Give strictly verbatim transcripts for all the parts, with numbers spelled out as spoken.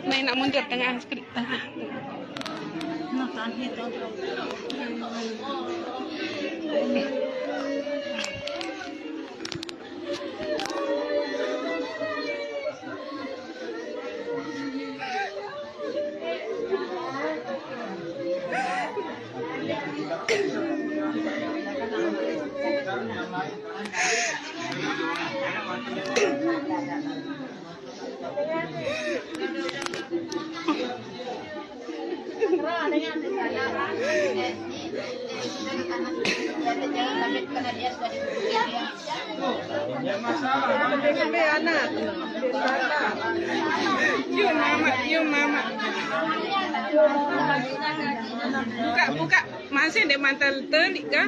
Main nak mundur tengah sekali. Cium mama, cium mama. Buka, buka. Masih ada mantel telik kah?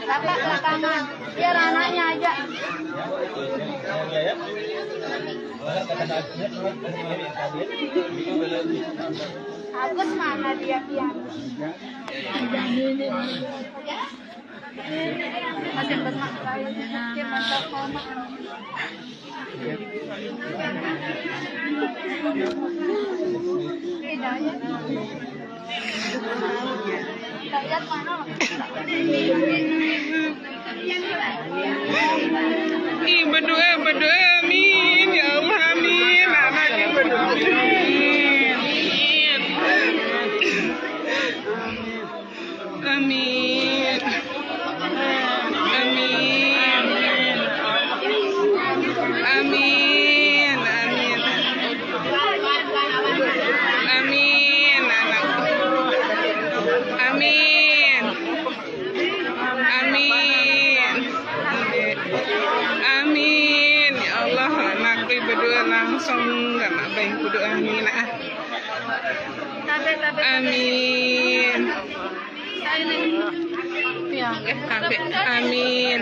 Kakak belakangan, biar anaknya aja. Agus mana dia, Pian? Ih, berdoa, berdoa, amin. Ya Allah, amin. Anaknya berdoa, amin. Amin. Amin. Amin. Amin. Amin, anakku. Amin. Amin. Amin. Ya Allah, anakku berdoa langsung sama abang kudu amin. Ah. Amin. Eh, kabeh. Amin.